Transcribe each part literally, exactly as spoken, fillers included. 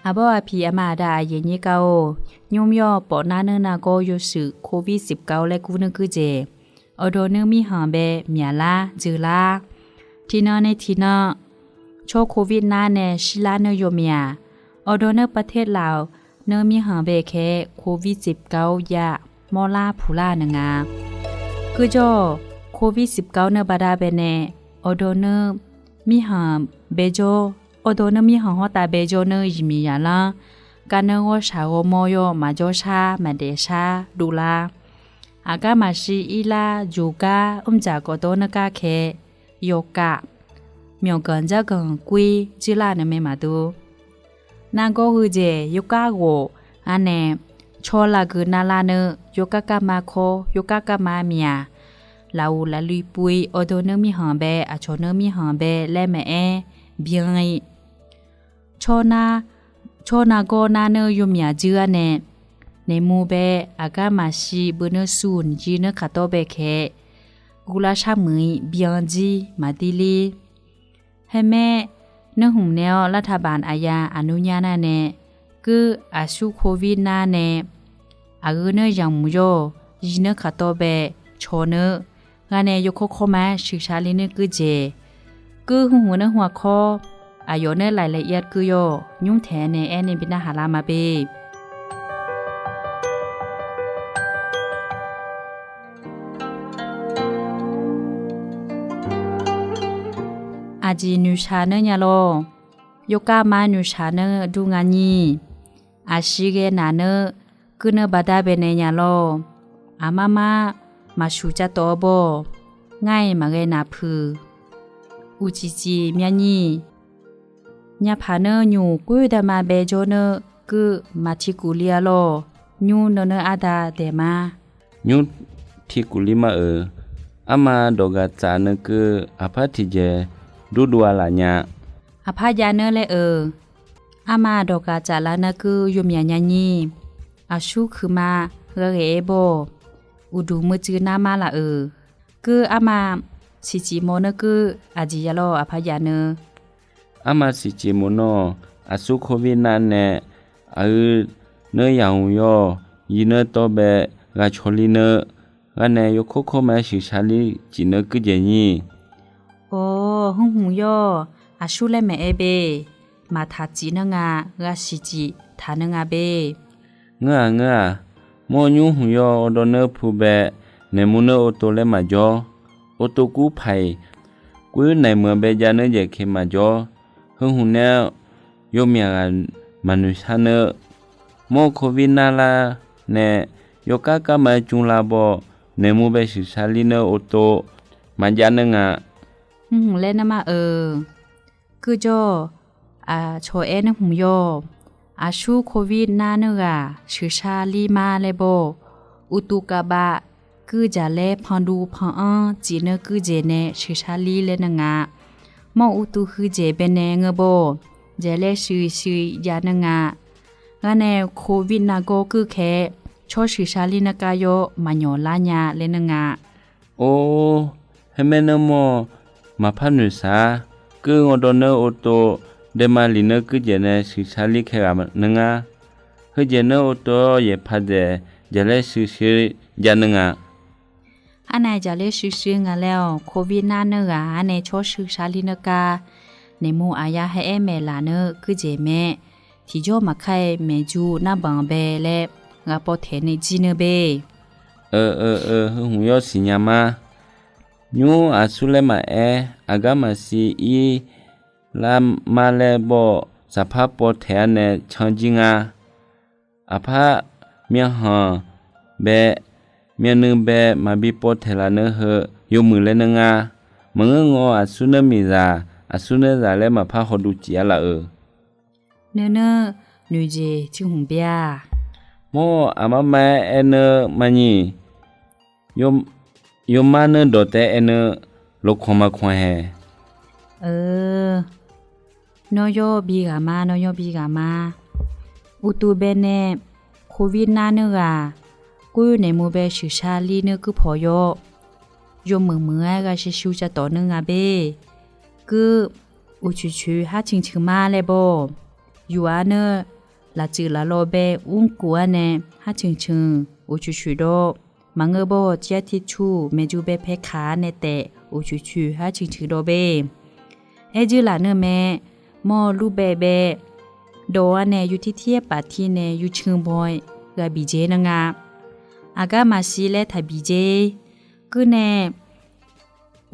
Aqbawr aqpiq aqma aqda aqyuif aqnyir gar-or, nymr yawr pawf nar neur nargawr yawshuif Covid siqkawv laer gur neur guir jeq, awqdawq neur mirkhanq bae myaqlar dzeular. Tiqnan nae tiqnan, tsawr Covid nar nae shirlar neur yawmyaq, awqdawq neur pavter laf-awq neur mirkhanq bae khae-aer Covid siqkawv jav mawrlar puqlar-eu nga. Guirjawr-awq, Covid siqkawv neur baqda bae nae, awqdawq neur mirkhanq baejawr, awqdawq neur mirkhanq hawrtav baejawr neur zifmiq zaqlanr, gar neur ghawrshaq ghawrmawr yawr maqjawr shar maqdaef shar dovlar. Aqgar maqshi irlar joqgar mrdzaq kawqdawr neur gar khae, yawkaf, myawqganq dzarganq goer dzirlar nae mae maqdur. Nargawr heujeq yawkar ghawq-a nae, tsawrlav geu narlar neur yawkar garma kawr yawkar garma myaq, laf uq laf lui puiv awqdawq neur mirkhanq bae aqcawq neur mirkhanq bae laer maqaer byan-ir. Tsawrnar, tsawrnar gawr nar neur yawmyaq dzeur-a nae, naeqmur bae aqgar maqshi beu neur sur nqjir neur kaqdawr bae khae, guvlar sharmuiq-ir byan jir maqdir ler. Haer maer, neur hmq nae-awr lartaq baq aqya aqnur nyar nar nae, guir aqsur Covid nar nae, aqgeu neur yamq yawr-awq, zir neur kaqdawr bae caw neur, gar nae yawkawr kawr ma-aer shuiqshaq li neur guir jeq, guir hmq hmq neur hmq aqkawr, aqyawf neur laf laer yar guir yawr-awq, nymr taeq nae aernae bi narhaq lar ma be. Aqjeq noeqshaq neur nya lawr. Yawkar ma noeqshaq neur dur nga nyir. Aqshi ghae naq neur, guir neur baqda bae nae nya lawr. Aqmar mar maqshuq cav tawf-awr bawr. Ngar-iq maqghae naq puq. Uqcif cif myavnyir. Nyapaq neur nymq khoer dama baejawr neur guir maq tiqkuf li-a lawr. Nymr nan neur arda daeq ma. Nymr tiqkuf li ma-euq. Arma dawq gaq tsaf neur guir aqpar tiqjeq durdov-a laf nya. Aqpar jav neur laer-euq. Arma dawq gaq tsaf laf neur guir yawmyaq nya nyir. Aqsur kuiqma ghaq ghae-aer bawr. Uqduq meucuiv nar mar laf-euq. Guir arma siqcif mawr neur guir aqjeq ya lawr aqpar jav neur. Arma siqcif mawr nawr, aqsur Covid nar nae, aqgeu neur yamq yawr-awq, zir neur tawr bae ghaq caw li neur, gar nae yawkawr kawr ma-aer shuiqshaq li cif neur guir jeq nyir. Awr, hmq hmq yawr-awq, aqsur laer maeq-aer be. Maqtaq cif neur nga, ghaq siqcif taq neur nga be. Ngeur-aq ngeur-aq, mawr nymr hmq yawr-awr awrdawr neur pu bae, naeq mur neur ovtov laer maqjawr. Ovtov kur paq-iq, koer naeq meuq-a bae jav neur jaeq keq maqjawr. Heu hmq nae-awr, yawmyaq ghaq maqnoeq shar neur. Mawr Covid nar lar nae, yawkar kar ma-aer cmr lar bawr, naeq mur bae shuiqshaq li neur ovtov maqjav neur nga. Hmq hmq laer nar ma-euq. Guirjawr, aqcawq aer neur hmq yawr-awq. Aqsur Covid nar neur ghaq shuiqshaq li mar laer bawr. Uqduq kavbav guir jaqlaer panduv pananr cif neur guir jeq nae shuiqshaq li laer neur nga. Mawr uqduq huiq jeq bae nae ngeur bawr. Jaqlaer shuiq shuiq jav neur nga. Gar nae Covid nargawr guir kae-aer, tsawr shuiqshaq li neur gar yawr maqnyawq lar nya laer neur nga. Or, haer maer neur mawr, maqpar noeq shaq-ar. Guir awrdawr neur ovtov, daema liq neur guir jeq nae shuiqshaq li kae ghaq neur ngar. Heujeq neur ovtov-awr yaeq paq dzaeq, jaqlaer shuiq shuiq jav neur nga. Arnae jaqlaer shuiq shuiq nga laer-awq, Covid nar neur ghaq arnae tsawr shuiqshaq li neur gar, naeq mur aqya haer aer maeq laf neur guir jeq mae. Tiqjawr maqkar-aer maeqju narbanq bae laer, ghaq pawv taeq nae jir neur be. Eu eu eu, heu hmq yawr siqnya ma. Nymr aqsur laer maqaer, aqgar maqsiq ir lar mar laer bawr, saqpar pawv taeq-a nae can jir nga. Aqpar myavkhanq bae, myavnuiv bae maqbi pawv taeq laf neur heu, yawmuiq laer neur nga. Maqngeur ngawr aqsur neur miqzaq, aqsur neur zaq laer maqpar hawduq cif-a laf-euq. Nuineur noeqjeq tiq hmq bya. Mawr aqmar mar-aer aer neur marnyir. Yawmar neur dawq taef-aer aer neur, lawqkawq maqkawq haeq. Eu, nawr yawr bi ghaq ma, nawr yawr bi ghaq ma. Uqduq bae nae Covid nar neur ghaq, koer naeq mur bae shuiqshaq li neur guir pawq yawr, yawmuiq muiq-aer ghaq shuiq shuiq ca tawf neur nga be. Guir uqcoeq coeq har ciq ceuq mar laer bawr. Yuf-a neur lafcuif laflaw bae mrkuf-ar nae, har canq canq uqcuq cuq dawr, maqngeur bawr tiq yar tiq cuq maeqju bae pae kaq-ar nae taef uqcuq cuq har canq canq dawr bae. Aer dzeurlaf nar mae, mawr lur bae bae dawv-ar nae yur tir tir-aer paf tir nae yur canq baw-aer ghaq bif dzae nar nga. Aqgar maqsiq laer taq bif dzae. Guir nae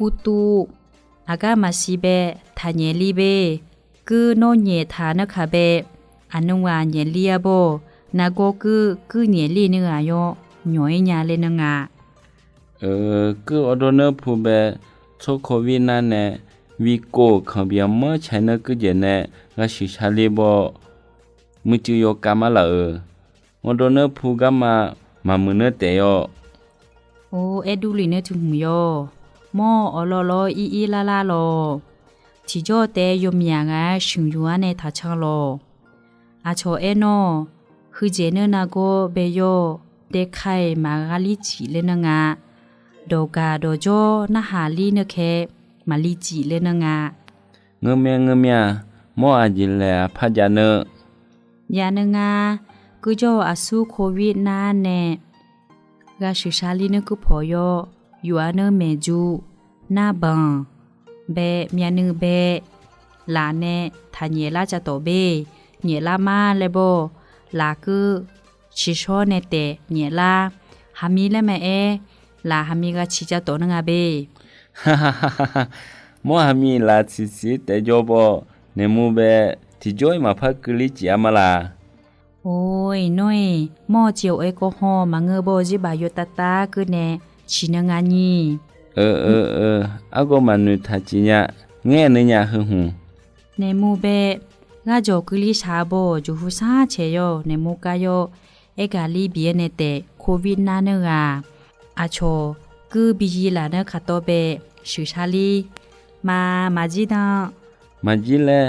uqtuv aqgar maqsiq bae taq nyaef ler bae. Guir nawr nyaef taq nar kaq bae, aqnmr ghaq nyaef ler-ar bawr, nargawr guir guir nyaef ler nar ghaq yawr nyawq-ir nya laer nar nga. Guir awrdawr nar pu bae, tsawrkawv vir nar nae vikov-euq kanq byanq manr caiq nar guir dzaeq nae ghaq shuiq shar ler bawr, muicuiv yawkav mar laf-euq. Awrdawr nar pu garma maqmuiq nar taef yawr. Or, aer dur lef nar tmq yawr. Mawr awqlawv lawr ir ir lar lar lawq. Tiqjawr taef yawmyaq ghaq-aer shmq yuf-ar nae taq can lawq. Aqcawq aer nawr, huiqdzaeq nar nargawr bae yawr, dae ka-iq maqghaq lir cif laer nar nga. Dawqgaq dawqjawr narhaq lir nar kae, maqli cif laer nar nga. Ngeurmya ngeurmya, mawr aqjeq laeq aqpar jav nar. Jav nar nga. Guirjawr-eu aqsur โควิด nar nae ghaq shuiq shar ler nar guir pawq yawr, yuf-ar nar maeqju, narbanq bae, myavnuiv bae, laf nae taq nyaef lar ca tawf bae. Nyaef lar mar laer bawr, laf guir ciqshawr nae taef nyaef lar. Haqmir laer maqaer, laf haqmir ghaq ciq ca tawf nar nga bae. Mawr haqmir laf ciqsiq taef jawr bawr, naeqmur bae tiqjawr-ir maqpar keuvler cif-ar ma laq. Or, iqnawr-iq mawr-eu ciq-awq aer kawv haw maqngeur bawr, zirbaq yawtav tav guir nae ciq nar nga nyir. Argawr maqnoeq taq ciq nya, ngaer nuiv nya heu hmq. Naeqmur bae, gharjawq keuvler shaq-ar bawr, jawqhu sar caeq yawr, naeqmur gar yawr, aer gaqler bif-aer nae taef โควิด nar nar ghaq, aqcawq guir bi yi laf nar kaqtawv bae shuiq shar ler. Maq, maqjir dan. Maqjir laer,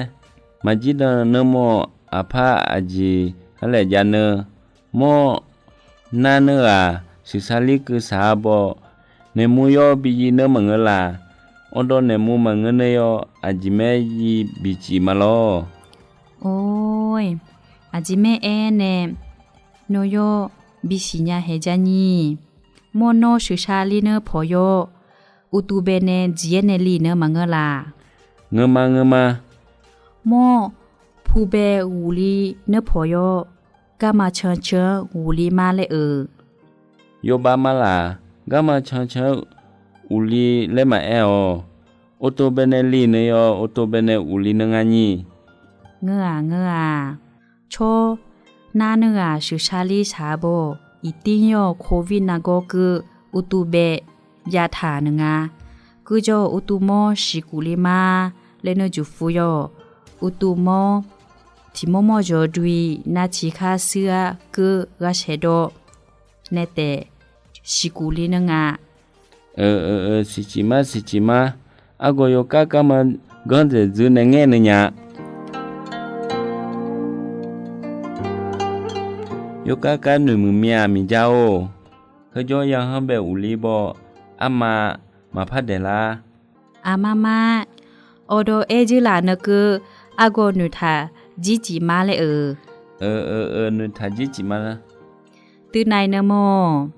maqjir dan nar mawr aqpar aqjeq arlaeq jav nar, mawr nar nar ghaq shuiq shar ler keuv shaq-ar bawr, naeqmur yawr bi yi nar maqngeur laq. Awrdawv naeqmur maqngeur nar yawr, aqjeq maer yi biciq ma lawr. Or, aqjeq maer aer nae nawr yawr bisiq nya haeq jar nyir. Mawr nawr shuiq shar ler nar pawq yawr, uqtuv bae nae dziq-aer nae li nar maqngeur laq. Ngeur ma, ngeur ma. Mawr pu bae ghofle nar pawq yawr, garma cancan-anr ghofle mar laer-euq. Yawbav ma laq, garma cancan-anr ghofle laer maqaer-awq. Uqtuv bae nae li nar yawr, uqtuv bae nae ghofle nar ngar nyir. Ngeur-aq, ngeur-aq. Tsawr nar nar ghaq shuiq shar ler shaq-ar bawr, iqtir yawr-eu โควิด nargawr guir uqtuv bae jav taq nar nga. Guirjawr-eu uqtuv mawr siqkuf le mar laer nar juq fur yawr-awq. Uqtuv mawr tiq mawr mawr jawq dui nar tiq khar shuir-ar guir ghaq shaeq dawr nae taef siqkuf le nar nga. Siqciq mar, siqciq mar. Argawr yawkar kar ma, ganr dzaeq dzuir nae ngaer nuiv nya. Yawkar kar noeqmuiq myav miqjar-or. Heujawr yahanr bae uqli bawr, arma maqpar daeqlar. Aqma mar, awrdawv aer dzeurlaf nar keuv, argawr noeqtaq jircif mar laer-euq. Noeqtaq jircif mar lar. Teunav-iq nar mawr,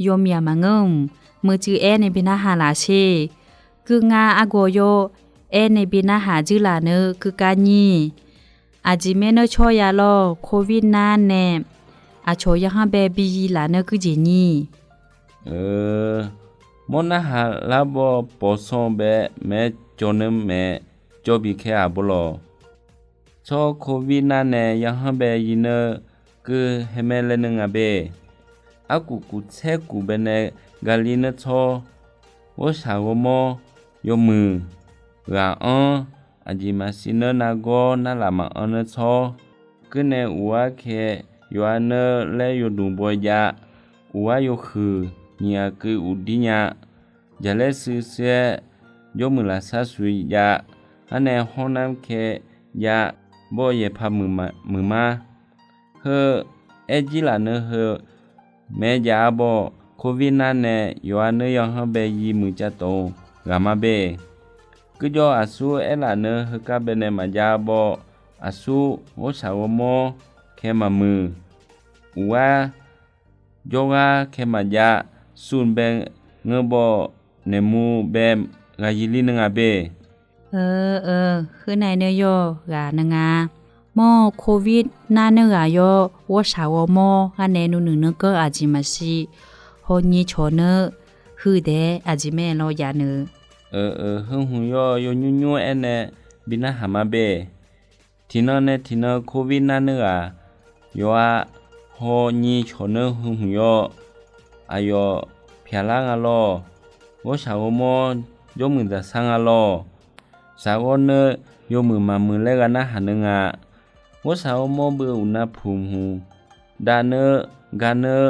yawmyaq maqngeur-mq, meucuiv aer nae bi narhaq laf sher. Keuv ngar argawr yawr aer nae bi narhaq dzeurlaf nar keuv kar nyir. Aqjeq maer nar tsawrya lawr โควิด nar nae aqcawq yahanr bae bi yi laf nar guir jeq nyir. Mawr narhaq lar bawr pawqsanq bae maer cawv nar maer cawv bi kae-aq bawr lawq. Tsawr โควิด nar nae yahanr bae yi nar keuv haer maer laer nar nga bae. Arkuf kuf tsaer kuf bae nae gaqli nar tsawr, ghawrshaq ghawrmawr, yawmuiq, ghaq anr, aqjeq maqsiq nar nargawr narlaf maqanr nar tsawr, keuv nae uqar kae, yawqha nar laer yawdmq baw jav, uqar yawhuiq, nyiq ghaq keuv uqdir nya, jaqlaer shuir shuir-aer, jawrmuiq lafsar shuir jav, arnae hawr nar kae jav, bawr yaeqpaq muiq mar. Heu aer jir laf nar heu maeq jav-ar bawr, โควิด nar nae yawqha nar yahanr bae yi muiq cav tawf-eu ghaq mar bae. Guirjawr aqsur aer laf nar heugar bae nae maqjav-ar bawr, aqsur ghawrshaq ghawrmawr, kae maqmuiq, uqghar jawrghar kae maqjav, suvbae ngeur baw, naeqmur bae ghaq yirlir neu nga be. Heu nae neu yawr ghaq neu nga. Mawr, Covid nar neu ghaq yawr, ghawrsaq ghawrmawr gharnae nuinoeq neu ganr aqjeq maqsiq, hawnyiq cawq neu huiqdaef aqjeq mae lawr jav neu. Heu hmq yawr yawnymr nymr aernae bi narhaq ma be. Tiqnan nae tiqnan Covid nar neu ghaq yawr-a, hawnyiq cawq neu heu hmq yawr, aqyawf pyaqlar nga lawr. Ghawrsaq ghawrmawr jawrmuiq dzaqsar nga lawr. Saqghawr neu yawmuiq maqmuiq laer gha narhaq neu nga. Ghawrsaq ghawrmawr beu uqnav puq hmq dav neu, ga neu,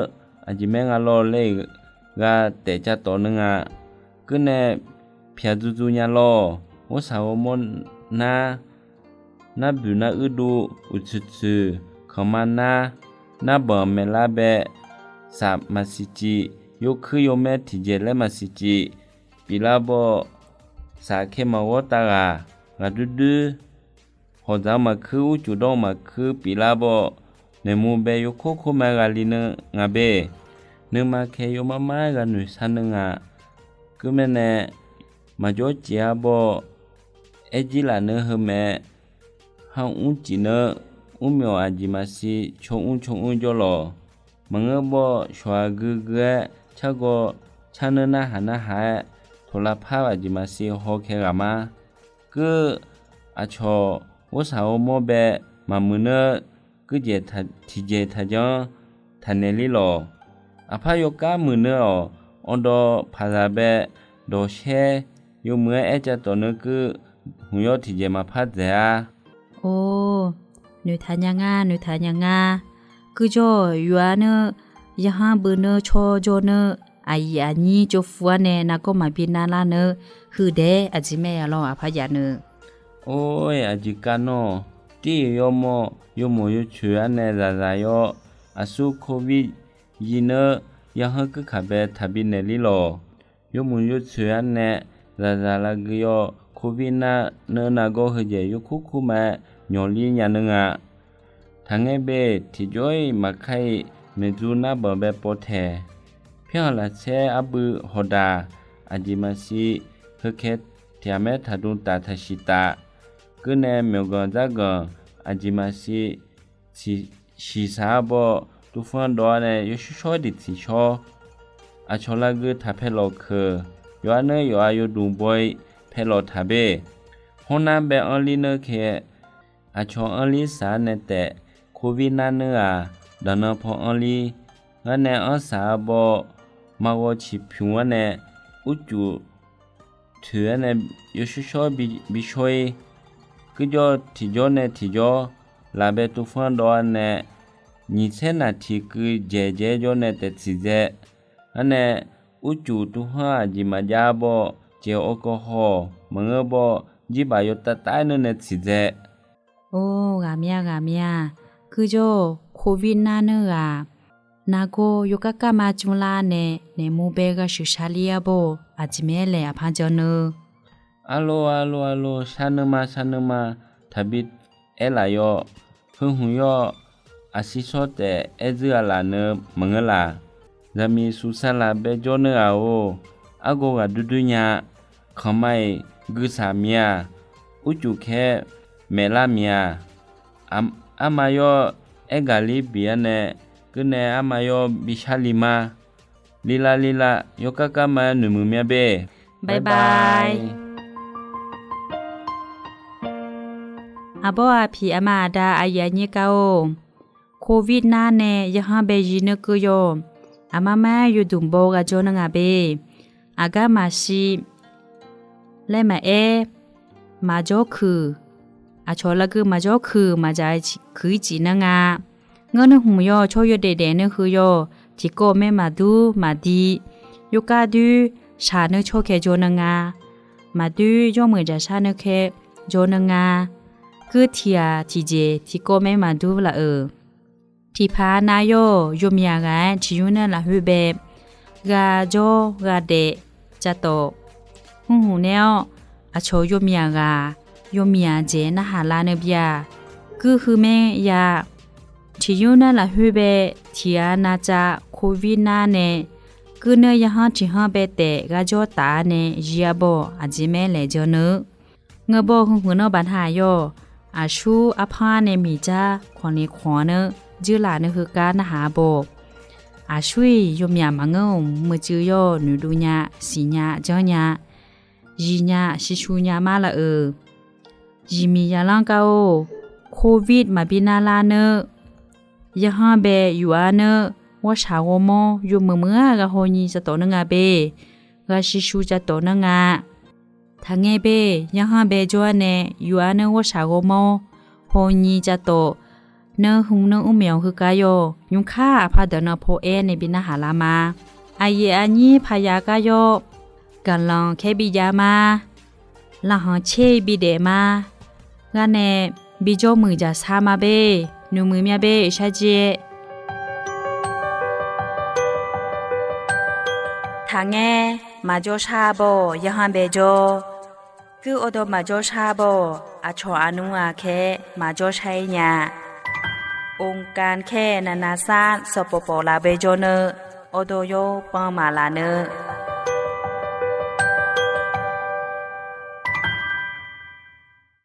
aqjeq mae nga lawr laer-iq gha taef cav tawf neu nga. Keuv nae pyaq dzuidui nya lawr. Ghawrsaq ghawrmawr nar, narbuiq nar uirduv, uqtsuiqtsuiq, kanqma nar, narbanq maeqlar bae, saf maqsiq cif, yawkuir yawmaer tiqjeq laer maqsiq cif, piflar baw, saf kae maqghawr tav ghaq, ghaqdoer doer, hawqdzaq-anr maqkuir, uqcuf dawr-anr maqkuir piflar baw, naeqmur bae yawkor kor ma ghaq li neu nga be. Nuima kae yawmar mar ghaq noeqshar neu nga. Keuv mae nae maqjawr cif-a baw, aer jir laf neu heu mae. Har mrcif neu, mrmyawf aqjeq maqsiq caw mr caw mr jawr lawq. Maqngeur baw, shawq-aq guigui-aer cargawv car neur narhaq narhaq-aer, toqlavpar aqjeq maqsiq haw kae ghaq ma. Keuv, aqcawq ghawrsaq ghawrmawr bae maqmuiq neur, guirjaeq tiqjeq taqjanr taqnaeq ler lawq. Aqpar yawkar muiq neur-awq, awrdawv paqzaq bae dawqshaer yawmuiq-aer aer cav tawf neur keuv, hmq yawr tiqjeq maqpar dzaeq-a. Or, noeqtaq nya nga, noeqtaq nya nga. Guirjawr-awq, yawqha neur, yarhanr beu neur, cawr jawr neur, aqyuif aqnyir tsovfuv-ar nae nargawr maqbi narlar neur, huiqdaef aqjeq mae-a lawr aqpar jav neu. Or-e, aqjeq kav nawr, tir-iq yawmawr yawmoq yawtsoeq-ar nae zaqzaq yawr, aqsur Covid yir neur, yarhanr kuirkaq bae taqbi naeq ler lawq. Yawmuiq yawtsoeq-ar nae zaqzaq lavgui yawr, Covid nar neur nargawr heujeq yawkur kur ma-aer nyawq lir nya neu nga. Taqngaer be, tiqjawr-iq maqkar-iq maeqdzur narbanq bae pawv taeq. Pyar-anr lafsaer arbui hawdaq, aqjeq maqsiq heukae tiqghaq maer taqdm taf taqsiq taf. Keuv nae myawqganq dzarganq aqjeq maqsiq siqsaq-ar baw, tuvfanr dawv-ar nae yawshawr shawr diq tsiqshawr. Aqcawq lavgui taq paelawq keuq, yawqha neur yawqha yawduq baw-ir paelawq taq be. Hawrnar bae anrlir neur kae, aqcawq anrlir saq-ar nae taef, Covid nar neur-aq, daqnan paw anrlir. Ngar nae anrsaq-ar baw, maqghawv ciqpymq-ar nae, urcuf toeq-ar nae yawshawr shawr bi shawr-ir. Kuirjawr tiqjawr nae tiqjawr laf bae tuvfanr dawv-ar nae, nyiq tsaer naq tiq keuv dzaeq dzaeq-aer jawr nae taef tsiq dzae. Ar nae, urcuf tuvfanr aqjeq maqjav-ar baw, caev awrkawv haw-awq, maqngeur baw, jirbaq yawtav tav-aer neur nae tsiq dzae. Or, ghaqmya ghaqmya. Kuirjawr-awq, Covid nar neur ghaq nargawr yawkar kar ma jmrlar nae naeqmur bae ghaq sheuq shar lir-ar baw, aqjeq mae laeq aqpar jan neu. Arlor arlor arlor, shar neu ma shar neu ma, taqbi aer laf yawr. Heu hmq yawr, aqsir shawr taef aer dzeur-a laf neu maqngeur laf. Zaqmiq suq saqlaq bae jawr neu ghaq-or, argawv ghaq duidui nya, kanqma-iq guisaq miq-a, urcuf kae maeflar miq-a. Arma yawr aer gaqlir biq-ar nae, keuv nae arma yawr bi shar li ma. Lila lila, yawkar kar ma-aer noeqmuiq mya be. Bye bye. Aqbawr aqpiq aqma aqda aqyuif aqnyir kar-or, Covid nar nae yarhanr bae yir neur keuv yawr, aqma ma-aer yawduq baw ghaq jawr neu nga be. Aqgar maqsiq laer maqaer, maqjawr kuiq, aqcawq lavgui maqjawr kuiq maqdzaq kuiq-ir cif nar nga. Ngar neur hmq yawr, tsawr yawdaef daef neur heu yawr, tiqkawv maer maqdur maqdi, yawkar doer shaq neur tsawrkae jawr neu nga. Maqdoer jawrmuiq dzaqshar neur kae jawr neu nga. Kuir tiq ghaq tiqjeq tiqkawv maer maqdur laf-euq. Tiqpaq nav yawr-awq, yawmyaq ghaq-aer ciqyur nae lafkhoer bae ghaq jawr ghaq daef cav tawf. Hmq hmq nae-awr, aqcawq yawmyaq ghaq yawmyaq dzaeq narhaq lar neu bya. Kuir heu maer ya, Tiq yur nar lafkhoer bae tiq ghaq navcav Covid nar nae, guirneur yarhanr tiq hanr bae taef gharjawr taf-a nae jir arbawr aqjeq maer laeq jawr neur. Ngeur bawr heu huiq nanr baqnar-aq yawr, aqsur arpanr-ar nae miqdzar kawqni kawq-anr neur, dzeurlaf neur heugar narhaq arbawr. Aqsur-iq yawmyaq maqngeur-euq muicuiv yawr, noeqduv nya, siqnya, janrnya, zifnya, shishu nya mar laf-euq. Zifmiq yalanr gar-or, Covid maqbi narlar neur, yarhanr bae yuf-ar neur, ghawrshaq ghawrmawr yawmuiq muiq-ar ghaq hawnyi cavtawf neur nga bae, ghaq shishu cavtawf neur nga. Taqngae bae, yarhanr bae jawr-ar nae yuf-ar neur ghawrshaq ghawrmawr hawnyi cavtawf neur hmq neur mr maeq-awq heugar yawr, nymrkar aqpar deuq nan paw aer nae bi narhaq lar ma. Aqyuif aqnyir paqya gar yawr, gaqlanq kaer bi jav ma, laqkhanq tser bi daef ma, gar nae bi jawrmuiq dzaqsar ma bae, noeqmuiq mya bae shar jae. Taqngae, maqjawr shar baw-awq, yarhanr bae jawr. Guir awrdawq maqjawr shar baw-awq, aqcawq aqnmr aqkaer maqjawr shar-ir nya. Oqkar kaer navnav sar sanqpawf pawf laf bae jawr neur, awrdawq yawr panq maqlaf neur.